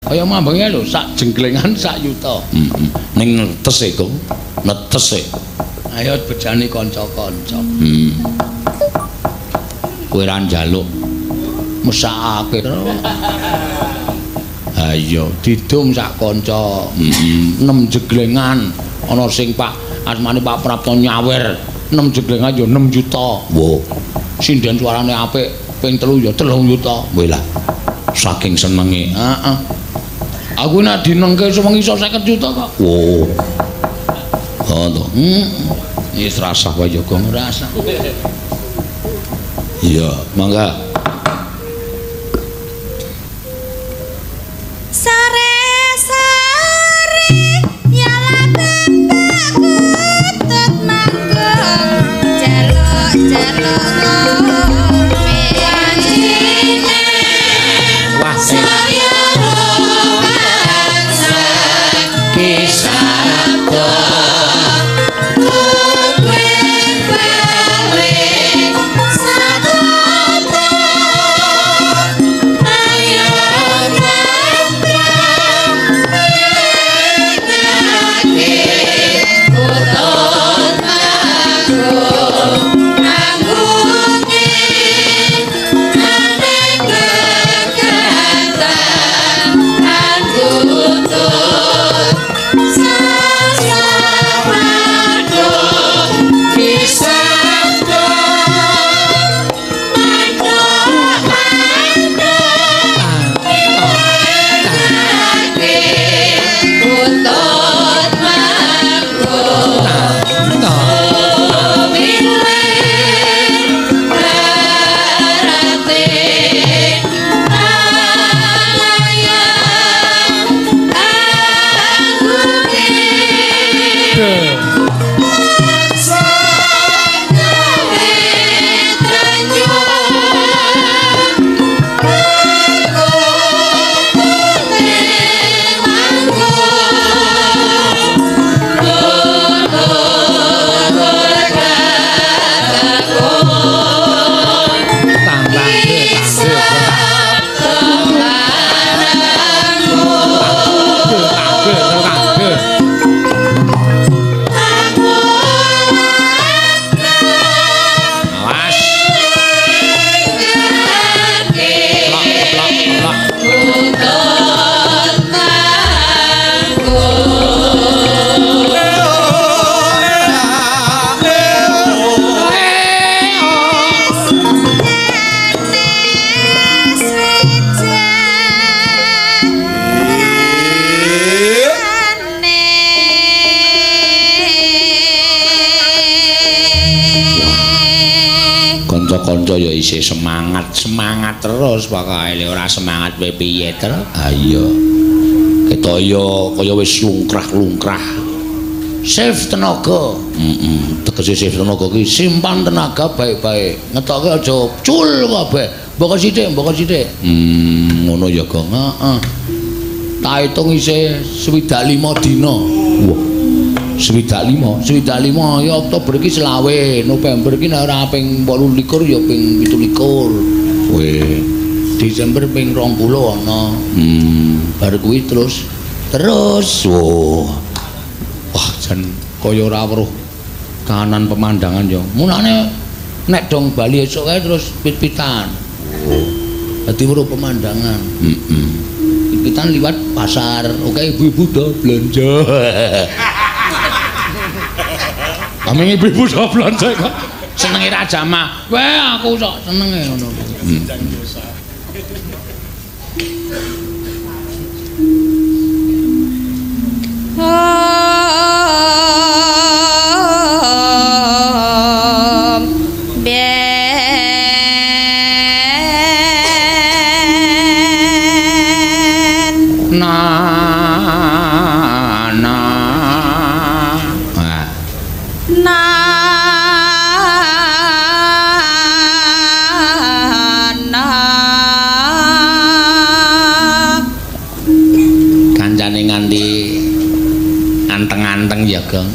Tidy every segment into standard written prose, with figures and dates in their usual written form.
Kaya mambenge lho sak jenglengan sak yuta. Heeh. Ning netes e, Gong. Netes e. Ayo bejani kanca-kanca. Kowe ra njaluk mesakake. Ha iya, didum sak kanca. 6 jeglengan. Ana sing Pak asmane Pak Prapto nyawer 6 jeglengan ya 6 juta. Wo. Sinden suarane apik ping 3 ya 3 juta. Weh lah. Saking senenge. Heeh. Aku nek dinengke sewengi iso 50 juta kok. Wo. Oh to. Wis rasah wae ya, Gong, rasah. Iya, mangga. Sare-sare nyala bapak kutut manggung jaluk-jaluk ngombe anjine. Wah, saya rumansa kisah. Kanca-kanca ya isih semangat, semangat terus pokoke lek ora semangat kowe piye ter? Ha iya. Ketok ya kaya wis lungkrah-lungkrah. Save tenaga. Heeh. Tegese save tenaga ki simpan tenaga baik-baik. Ngetoke aja cul kabeh. Mbok sithik, mbok sithik. Ngono ya, Gong. Heeh. Tak hitung isih 25 dina. Wah. 25, 25 ya Oktober iki 25, November iki nek ora ping 28 ya ping 27. Weh, Desember ping 20 ana. Bar kuwi terus. Wah. Wah, jan kaya ora weruh kanan pemandangan ya. Mulane nek dong bali esuk kae terus pit-pitan. Oh. Dadi weruh pemandangan. Heeh. Pit-pitan liwat pasar. Oke, ibu-ibu do belanja. Aming ibu-ibu do blonjo kok senenge ra jamah. Weh aku sok senenge ngono.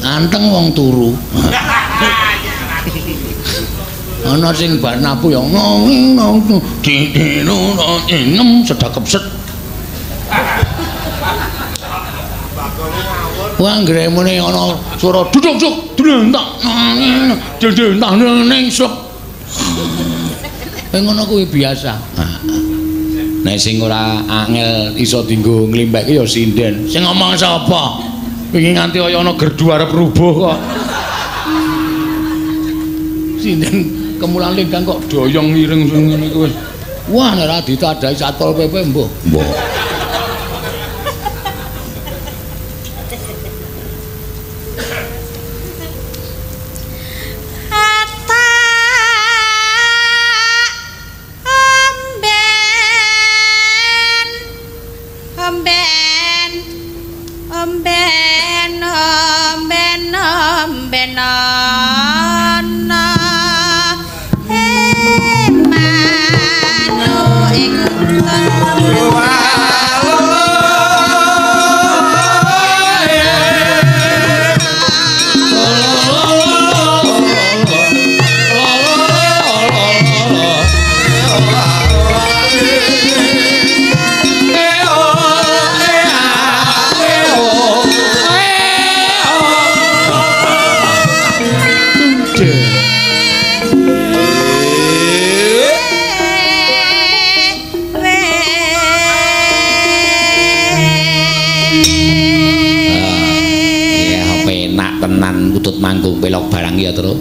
Anteng wong turu. Ana sing bar nabu ya ngong ngong di di nu nem sedakep set. Wah, anggere muni ana swara duduk duk dlentak dlentak ning slep. Ngono kuwi biasa. Nek sing ora angel iso dienggo nglimpekke ya sinden. Sing ngomong sapa? Wingi nganti kaya ana gerdu arep rubuh kok. Sinden kemulan lenggang kok doyong ngiring sing ngene iku wis. Wah, nek ora ditadhahi Satpol PP mbuh. Mbuh.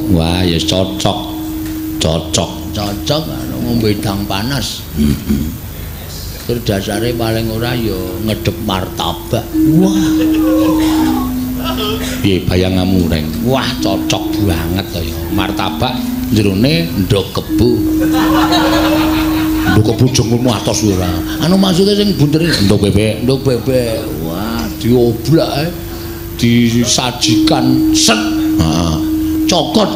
Wah, ya cocok. Cocok, cocok ngombe wedang panas. Terus dasare paling ora ya ngedep martabak. Wah. Piye bayanganmu, Reng? Wah, cocok banget to ya. Martabak jerone ndhog kebo. Ndhog kebo jengkulmu atos ora. Anu maksude sing bundere ndhog bebek, ndhog bebek. Wah, dioblak disajikan set. Heeh. Cokot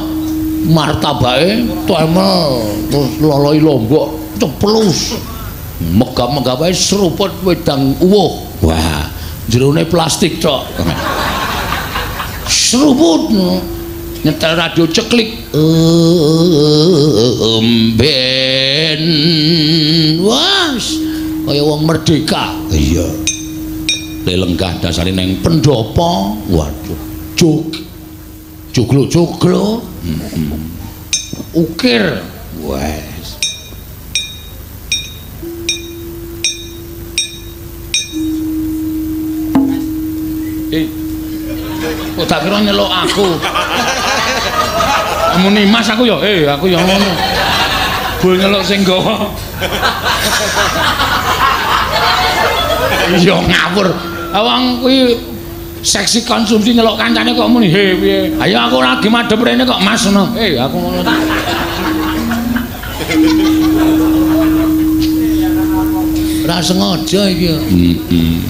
martabake temel terus loloi lombok ceplus megap-megap ae seruput wedang uwuh. Wah, jerone plastik tok. Seruput nyetel radio ceklik emben. Wah, kaya wong merdeka. Iya. Lenggah dasare neng pendopo. Waduh, jog joglo-joglo, ukir, wes. Kok tak kira nyeluk aku? Muni Mas aku ya, aku ya ngono. Bul nyeluk sing nggawa. Iya ngawur. Awang kuwi seksi konsumsi nyelok kancane kok muni he piye. Ayo aku lagi madhep rene kok Mas ngono. Aku ngono. Ora sengaja iki. Heeh.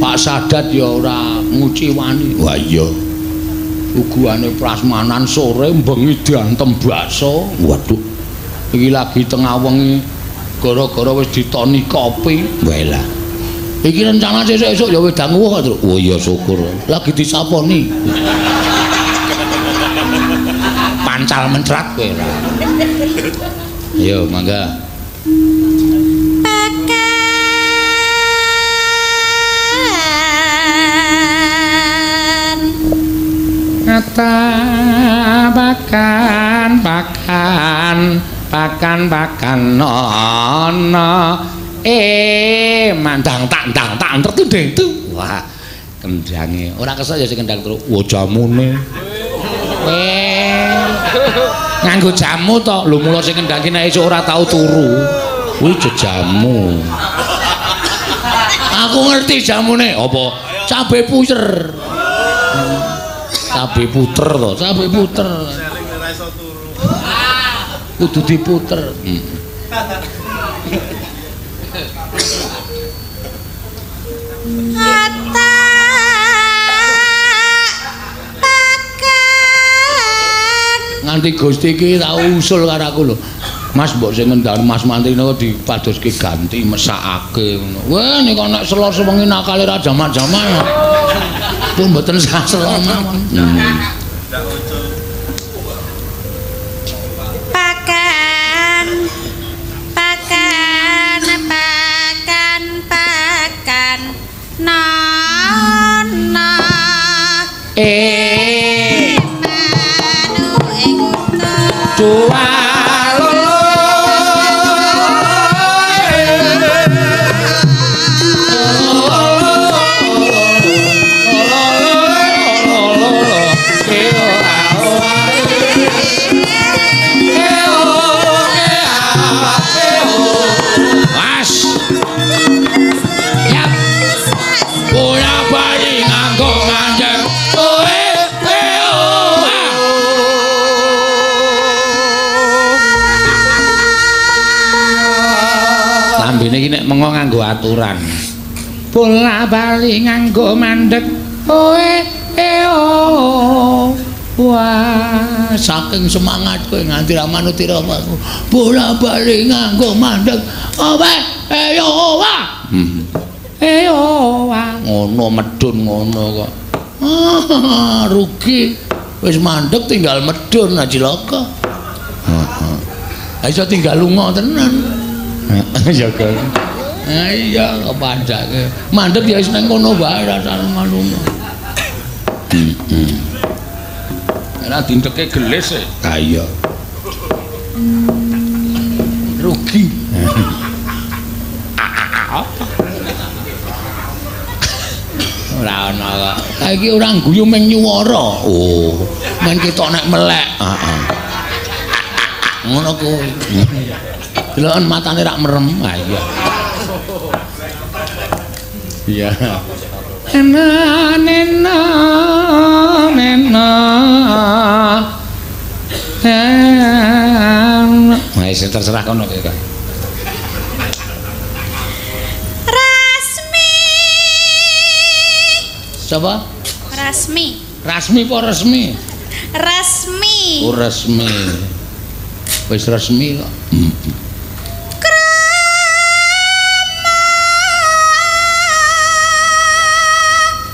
Pak Sadat ya ora nguciwani. Wah iya. Uguane prasmanan sore bengi diantem bakso. Waduh. Iki lagi tengah wengi gara-gara wis ditoni kopi. Walah. Iki rencana sesuk-esuk ya wedang uwuh kok, Truk. Oh iya syukur. Lagi disaponi. Pancal mencrat kowe ora. Ayo mangga. Pakan pakan pakan pakan ana mandang tak ndang tak tertunding tu. Wah, kendange ora kesel ya sing kendang terus. Wah, jamune. Nganggo jamu to. Lho mula sing kendang ki nek esuk ora tau turu. Kuwi jejamu. Aku ngerti jamune. Apa? Cabe puyer. Cabe puter to, cabe puter. Kudu diputer. Nganti Gusti iki tau usul karo aku lho. Mas mbok sing ngendhan Mas Mantri niku dipadoske ganti mesakake ngono. Wah nika nek selo sewengi nakale ra jaman-jaman. Pun mboten sah selo mawon. Lambene iki nek mengo nganggo aturan. Bola bali nganggo mandek. Oe e o. Wah, saking semangat kowe nganti ra manut iramaku. Bola bali nganggo mandek. Oe e o wa. E o wa. Ngono medun ngono kok. Ah, rugi. Wis mandek tinggal medun cilaka. Heeh. Ha iso tinggal lunga tenan. Ya kan. Ha iya kepandhake. Mandek ya wis nang kono wae rasane lunga. Heeh. Ora dinteke gelis e. Ha iya. Rugi. Apa? Ora ana kok. Ha iki ora guyu mung nyuwara. Oh, men ketok nek melek. Heeh. Ngono kuwi. Deloken matane rak merem. Ha iya. Iya. Ena nena nena. Nah, wis terserah kono kowe. Rasmi. Sapa? Rasmi. Rasmi apa resmi? Resmi. Oh, resmi. Wis resmi kok.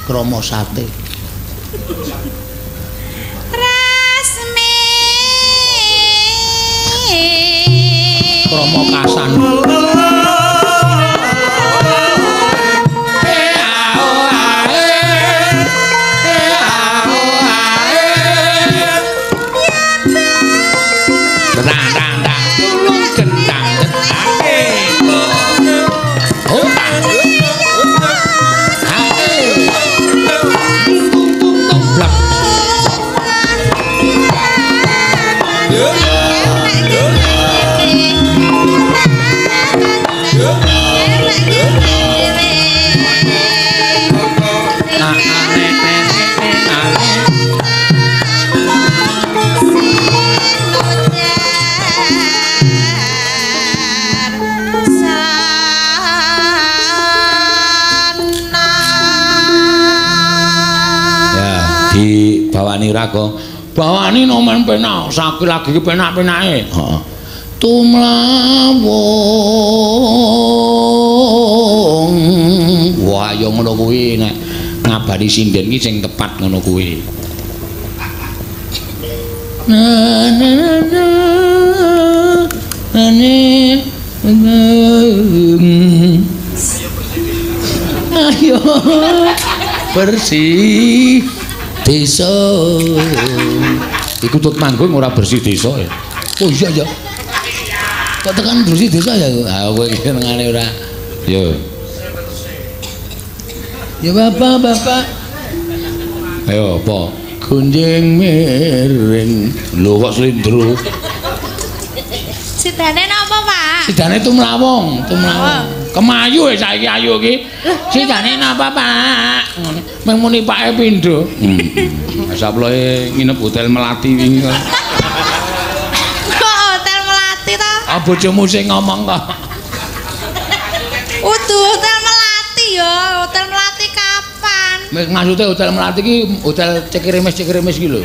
Kromo sate. Rasmi. Kromo kasan. Bawani raga. Bawani no men penak, saiki lagi penak-penake. Heeh. Tumlawung. Wah, ya ngono kuwi nek ngabari sinden ki sing tepat ngono kuwi. Na na na na ne. Ayo bersih desa. Iku tut manggung ora bersih desa ya. Oh iya ya. Kok tekan bersih desa ya? Ha kowe iki nengane ora. Yo. Ya bapak, bapak. Ayo apa? Gunjing miring. Lho kok slindro. Sidane napa, Pak? Sidane tumlawung, tumlawung. Kemayu e saiki ayu iki. Sidane napa, Pak? Ngono. Mung muni pake pindho. Heeh. Saploe nginep hotel Melati wingi kok. Kok hotel Melati to? Ah bojomu sing ngomong kok. Udu hotel Melati ya, hotel Melati kapan? Maksude hotel Melati ki hotel cekirimis-cekirimis ki lho.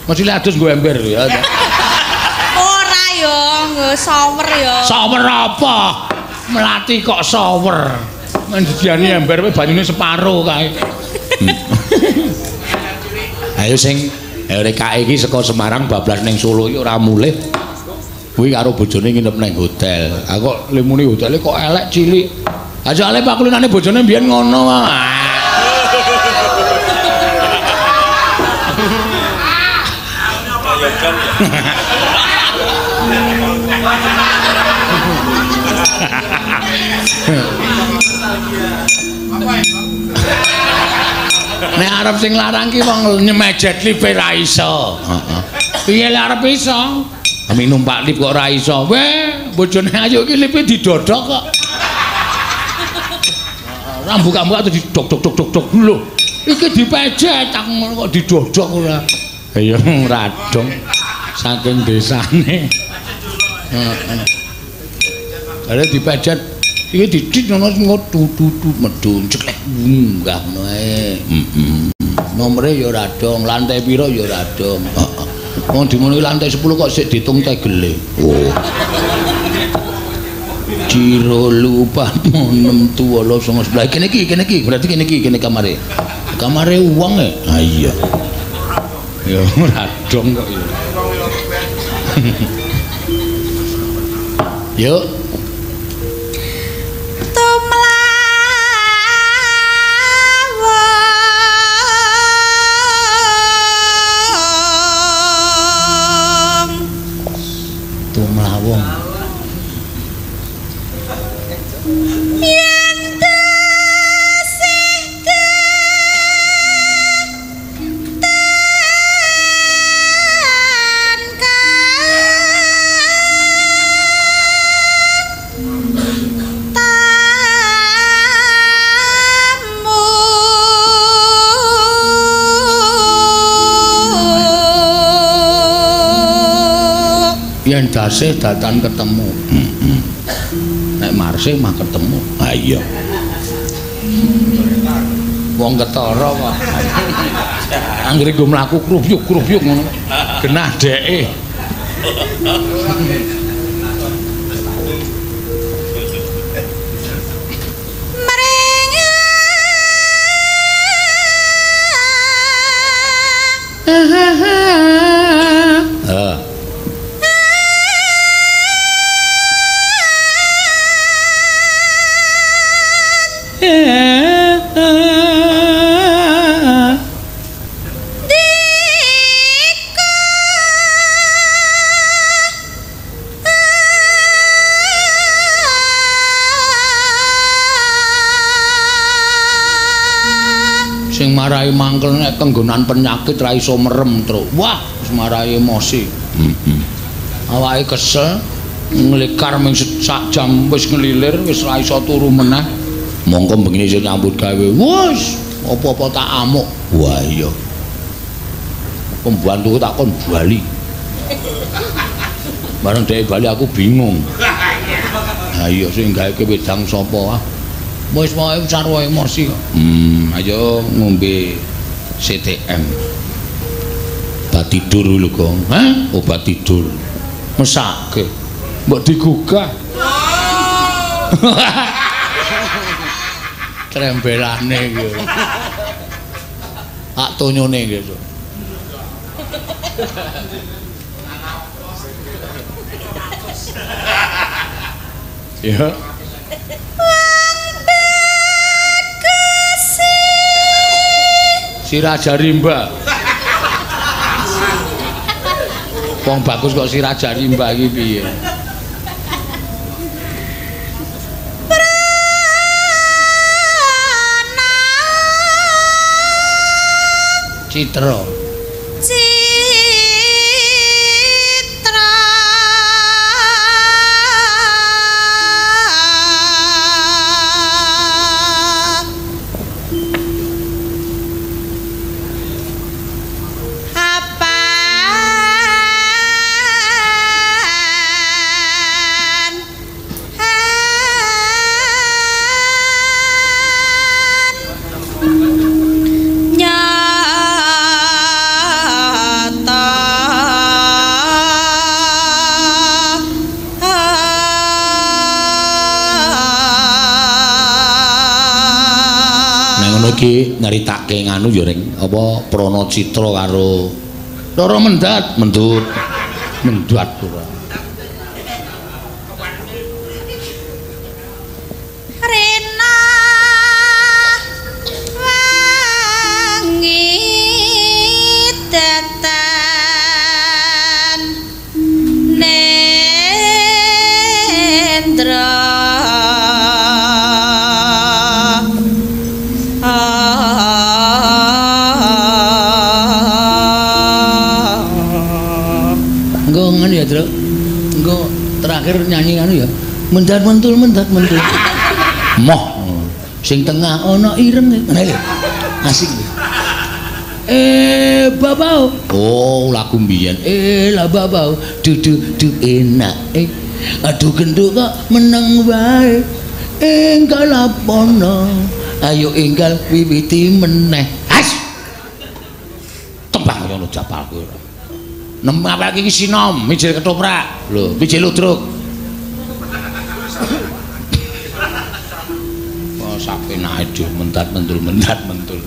Mesti adus nggo ember lho ya. Ora ya, nggo shower ya. Shower apa? Melati kok shower. Men didiani ember kowe banyune separo kae. Ayo sing RKE iki saka Semarang bablas ning Solo iki ora mulih. Kuwi karo bojone nginep ning hotel. Aku kok limune hotele kok elek cilik. Ha soalé pakulinane bojone mbiyen ngono wae. Nek arep sing larang ki wong nyemejet lipe ra iso. Heeh. Piye lek arep iso? Numpak lip kok ora iso. Weh, bojone ayu iki lipe didodok kok. Ora buka-buka terus didok-dok-dok-dok lho. Iki dipejet aku ngono kok didodok ora. Ya radong saking desane. Heeh. Gare dipejet iki didit ngono tutu medun ceklek munggah ngono ae. Heeh. Nomere ya ora dong, lantai pira ya ora dong. Heeh. Wong dimono lantai 10 kok sik ditung tegele. Oh. Ciro lupa 6 8 9 11. Kene iki, berarti kene iki kene kamare. Kamare wong e. Ha iya. Ya ora dong kok ya. Yuk. Tumlawung. Yen tesih Yen dasih datan ketemu. Nek marsih mah ketemu. Ha iya. Wong ketara kok. Anggere nggo mlaku kruyuk-kruyuk ngono. Genah dheke. Sing marai mangkel nek kenggonan penyakit ra iso merem, Truk. Wah, wis marai emosi. Heeh. Awake kesel, nglikar ming sak jam wis ngelilir, wis ra iso turu meneh. Mongko bengine iso nyambut gawe. Wis, apa-apa tak amuk. Wah iya. Pembantuku tak kon bali. Bareng dhek bali aku bingung. Ha iya sing gawe wedang sapa ah? Wis pokoke sarwa emosi kok. Ayo ngombe CTM. Obat tidur lho, Gong. Hah? Obat tidur. Mesake. Mbok digugah. Trembelane iki. Tak tonyone iki. Ya. Si Raja Rimba. Wong bagus kok si Raja Rimba iki piye? Citra. Citra. Iki nyeritake nganu ya ring apa Prana Citra karo Rara Mendat, mendut. Mendat ora. Rena wangi datan nendra. Ya, Truk. Engko terakhir nyanyi anu ya. Mendat mentul, mendat mentul. Moh. Sing tengah ana ireng. Ngene lho. Asik. Babau. Oh, lagu mbiyen. La babau. Du du du enak. Aduh genduk kok meneng wae. Enggal apono. Ayo enggal wiwiti meneh. Has. Tembang ngono japalku. Nem apalagi iki sinom, mijil ketoprak. Lho, mijil ludruk. Oh, sapenake dhewe mentat mentul mentat mentul.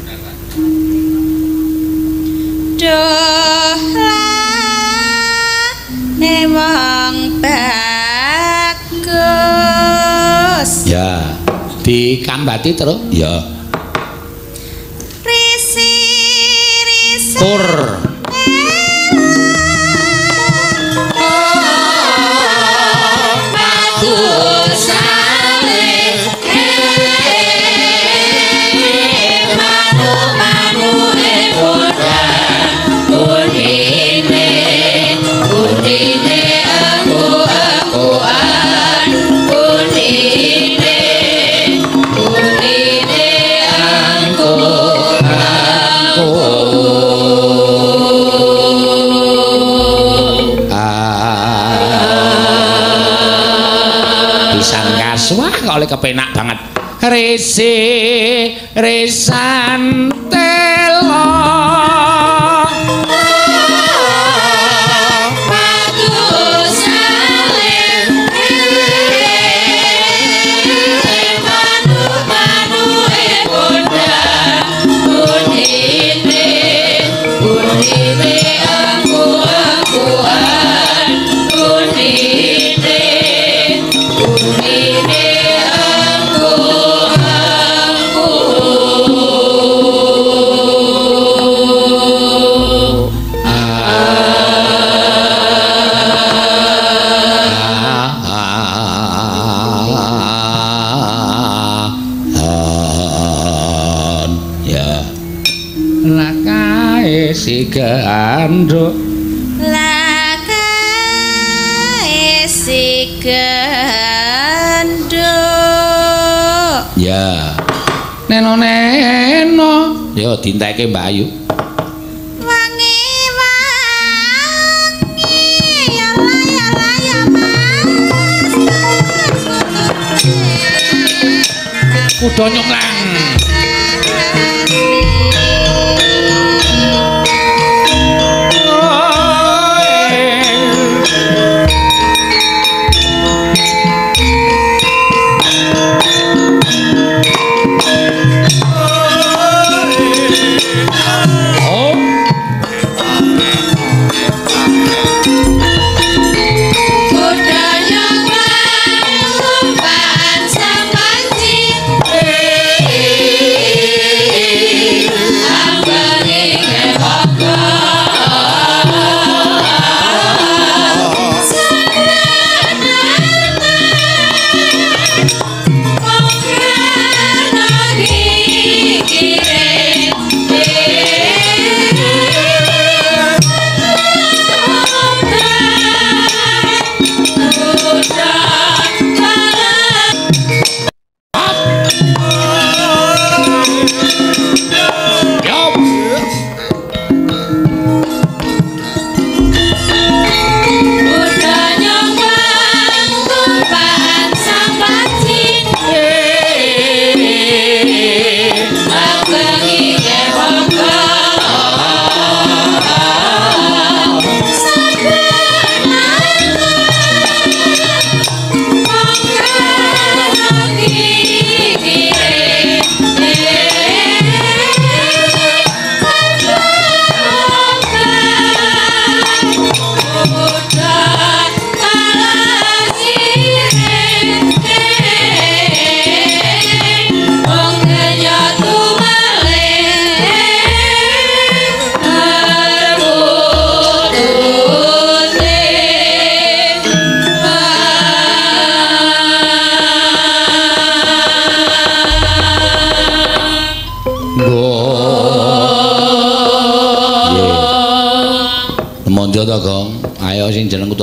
Duh ne wong bagus. Ya, dikambati terus. Ya. Risi risi. Tur. Wah, kok oleh kepenak banget. Risi risan telo ganduk lakae si ganduk. Ya neno neno yo dinteke Mbak Ayu. Wangi wangi ya la ya la ya mas kuda nyunglang.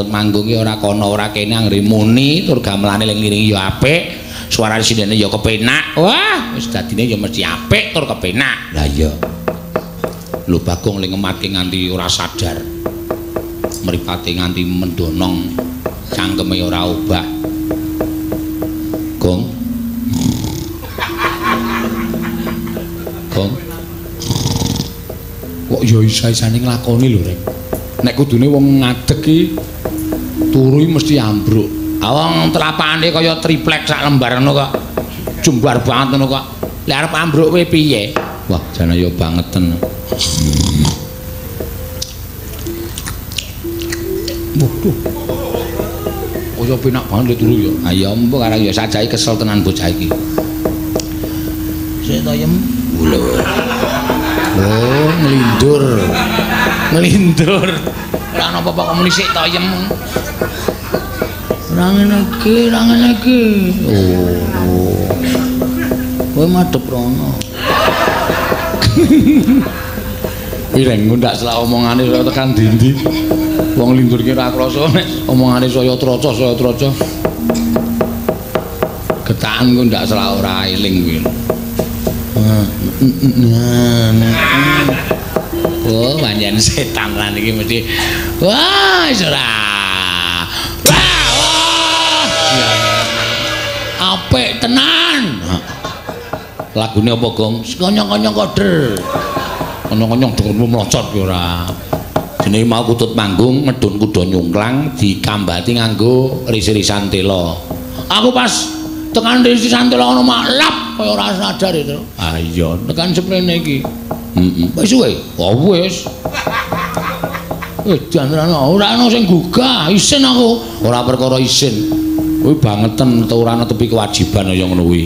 Manggung ki ora kono ora kene anggere muni tur gamelane ling ngiringi ya apik, suarane sindene ya kepenak. Wah, wis dadine ya mesti apik tur kepenak. Lah iya. Lho Bagong ling ngematke nganti ora sadar. Mripate nganti mendonong. Cangkeme ora obah. Gong. Gong. Kok ya isa-isane nglakoni lho, Rek. Nek kudune wong ngadeg ki turu mesti ambruk. Wong telapane kaya triplek sak lembar ngono kok. Jembar banget ngono kok. Lek arep ambruk kowe piye? Wah, jane ya bangeten. Waduh. Kaya penak banget lho turu ya. Ha ya mbok arep ya sajae kesel tenan bocah iki. Sik to yem. Lho. Oh, nglindur. Nglindur. Ora ana apa-apa kok muni sik to yem. Ora ngene iki, ora ngene iki. Oh. Kowe madhep rono. Pireng ndak selak omongane saya tekan dindi. Wong lindur ki ora krasa nek omongane saya troco saya troco. Getakan ku ndak selak ora eling kuwi. Oh, pancen setan lan iki mesti. Wah, wis ora. Wah. Apik tenan. Lagune apa, Gong? Konyong-konyong koder. Konyong-konyong dengermu mlocot ki ora. Jenenge mau kutut manggung medhun kuda nyungklang dikambati nganggo ris-risan tela. Aku pas tekan ris-risan tela ngono maklap kaya ora sadar itu. Ah iya, tekan seprene iki. Heeh. Wis suwe? Oh wis. Edan ora ana sing gugah, isin aku. Ora perkara isin. Kuwi bangeten ora netepi kewajiban kaya ngono kuwi.